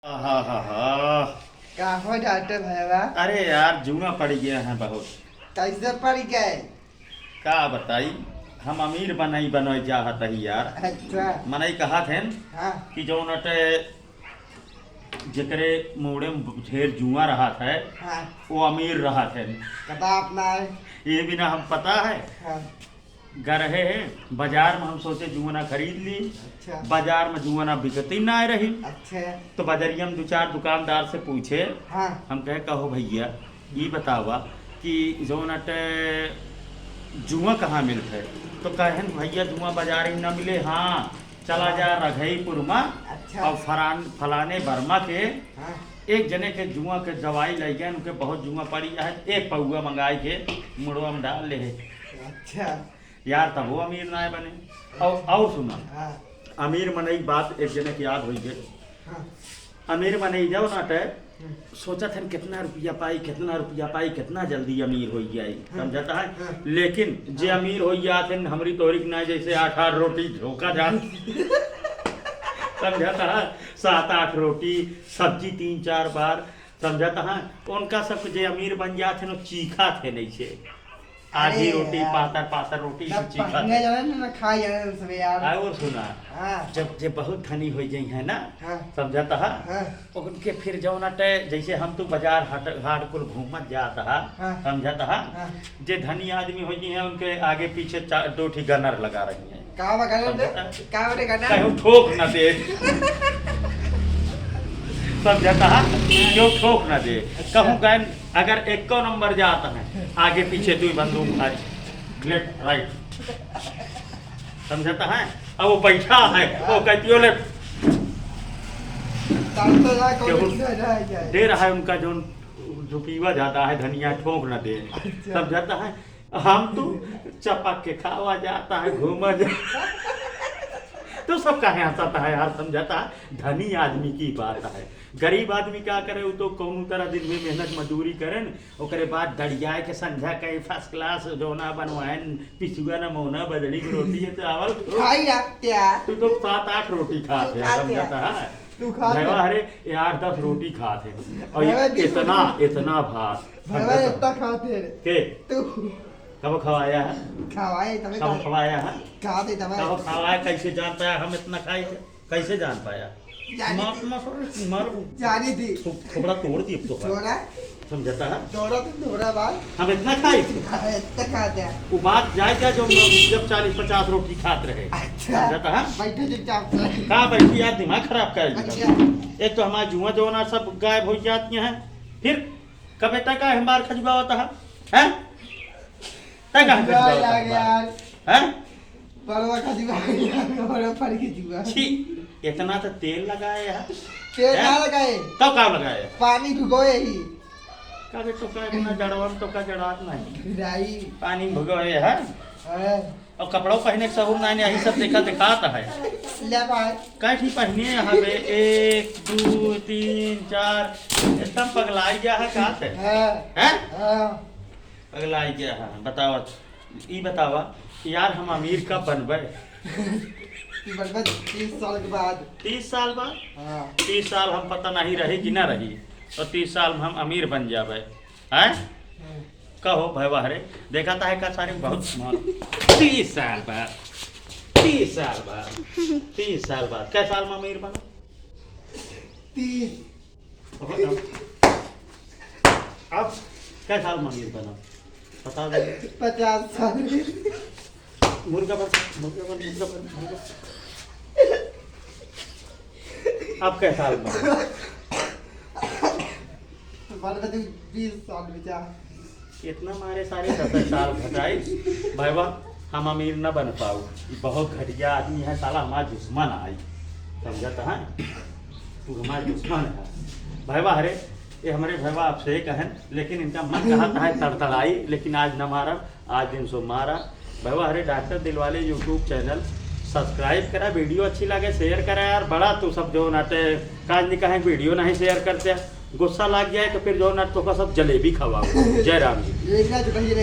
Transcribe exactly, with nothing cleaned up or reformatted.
आहा हा हा। का हो डॉक्टर भैया? अरे यार, जुआ पड़ गया है बहुत। कैसे पड़ गए? का बताई, हम अमीर बनई बनई चाहत ही यार। अच्छा। मनई कहत हैं हाँ। कि जौन अटे जेकरे मूड़े में ढेर जुआ रहत है, हाँ। वो अमीर रहत है। पता अपना है। ये बिना हम पता है। हाँ। गए रहे हैं बाजार में, हम सोचे जुआना खरीद ली। अच्छा। बाजार में जुआना बिकती ना रही। अच्छा। तो बाजरिया में दो चार दुकानदार से पूछे। हाँ। हम कहे, "कहो भैया, ई बतावा कि जौन अटे जुआ कहाँ मिलत है?" तो कहन, "भैया, जुआ बाजार ही ना मिले।" हाँ, चला हाँ। जा रघईपुर में अच्छा। और फरान-, फलाने वर्मा के हाँ। एक जने के जुआ के दवाई लइ गए, उनके बहुत जुआ पड़ी है, एक पौआ मंगाई के मुड़वा में डाल ले है। अच्छा। यार, तब वो अमीर ना बने। और, और सुना, हाँ। अमीर मनई बात एक जने के याद होई गए। हाँ। अमीर मनई जाओ ना, तय हम्म। सोचत हन, "कितना रुपया पाई, कितना रुपया पाई, कितना जल्दी अमीर होई जाई।" हाँ। समझता है? हाँ। लेकिन जे हाँ। अमीर होई जात हन, हमरी तोहरी के ना, जैसे आठ आठ रोटी झोंका जात। समझता है? सात आठ रोटी, सब्जी तीन चार बार, समझता है? उनका सब जे अमीर बन जात हन, वो चीखत हन ऐसे। आधी अरे रोटी, यार। पातर, पातर रोटी ना से चीखा पढ़ने दे। जाने ना, ना खाए जाने सब यार। और सुना, हाँ। जब, जब बहुत धनी हो जाई है ना, हाँ। समझता है? हाँ। उनके फिर जौन अटे, जैसे हम तू बाजार हाट, हाट कुल घूमत जात हा, हाँ। समझता है? हाँ। जे धनी आदमी हो गई है, उनके आगे पीछे चा-, दो ठी gunner लगा रही हैं। का बा gunner दे? समझता है? का बटे gunner? कहूँ ठोक ना दे। समझता है? क्यों ठोक ना दे? अच्छा। कहूँ गए अगर एको नंबर जात है, आगे पीछे दुई बंदूक भारी, left right, समझता है? अब वो बैठा है, वो कहती हो left, तब तो ना केहू कौन सा रह जाए। दे रहा है उनका, जो झुकीवा जाता है, धनिया ठोक ना दे, अच्छा। समझता है? हम तो चपक के खावा जाता है, घूमा जाता है। तो सब काहे हंसता है यार, समझता है? धनी आदमी की बात है। गरीब आदमी का करे, वो तो कौनो तरह दिन में मेहनत मजदूरी करे न, ओकरे बाद दड़ियाए के संझा के first class जोना बनवाए न, पिसुआ न मोना बजड़ी की रोटी है चावल। खाई आप क्या? तू तो सात आठ रोटी खात तू है, खात समझता है? है? तू खात भैया, है? अरे, ये आठ दस रोटी खात है। और भैया, ये भी इतना, इतना भात। भैया, समझता है? इतना खाते हैं। के? तू। कब खवाया है? खवाए तबे कब खाए। खवाया है? खाते तबे कब खाए। खवाया, कैसे जान पाया हम इतना खाए? कैसे जान पाया? जानी मार, थी। मार, मार। जानी थी। थो-, थोबड़ा तोड़ दी अब तो। थोड़ा? समझता है? थोड़ा तो थोड़ा बात। हम इतना खाए थे? इतना खाते हैं। वो बात जाए क्या जो हम जब चालीस पचास रोटी खात रहे? अच्छा। समझता है? बैठो चुपचाप से। का बैठी यार, दिमाग खराब कर दिया। अच्छा। एक तो हमारा जुआ जवाना सब गायब हो जाती हैं, फिर कबे तक का हमार खजुआ होता है? हैं? तय कहाँ खजुआ खजुआ होता है यार? हैं? बड़वा खजुआ यार, बड़वा फड़ के जुआ। छी, इतना तो तेल लगाए यार। तेल हैं? ना लगाए। तब का लगाए? पानी भिगोए ही। का बे, तो का इतना जड़वा में तो का जड़ात नहीं। राई। पानी भिगोए है। हाँ। और कपड़ा पहने के सहूर नहीं, यही सब देखा दिखात है। ले भाई। का ठीक पहने यहाँ पे? एक, दो, तीन, चार, एकदम पगलाई गया है, का ते? हाँ। हैं? हाँ। पगलाई गया है, बतावा। ई बतावा, यार, हम अमीर कब बनबे? ई बनबे तीस साल के बाद। तीस साल बाद? हाँ। तीस साल हम पता नहीं रही कि ना रही, और तीस साल में हम अमीर बन जाबे, हैं? हाँ। कहो भैया रे, देखा था है का सारे बहुत smart। तीस साल बाद, तीस साल बाद, तीस साल बाद, कै साल में अमीर बना? तीस। अब, अब कै साल में अमीर बना? बता दे। पचास साल। मुर्गा बन, मुर्गा बन, मुर्गा बन, मुर्गा। अब कै साल में? बन गए बीस साल में जा। इतना मारे सारे दस साल घटाई, भैया, हम अमीर न बन पाऊ। ये बहुत घटिया आदमी है साला, हमारा दुश्मन आई, समझता है? तू हमारा दुश्मन है। भैया, अरे, ये हमारे भैया आपसे ही कहें, लेकिन इनका मन कहता है तड़तड़ाई, लेकिन आज न मारा, आज दिन सो मारा। भैया, अरे, डॉक्टर दिलवाले YouTube channel subscribe करा, video अच्छी लगे, share करा यार। बड़ा तू सब जो नाटे काज नहीं कहें, video नहीं share करते, गुस्सा लग जाए तो फिर जो ना तो का सब जलेबी खवाओ। जय राम जी। एक ना तो कहिए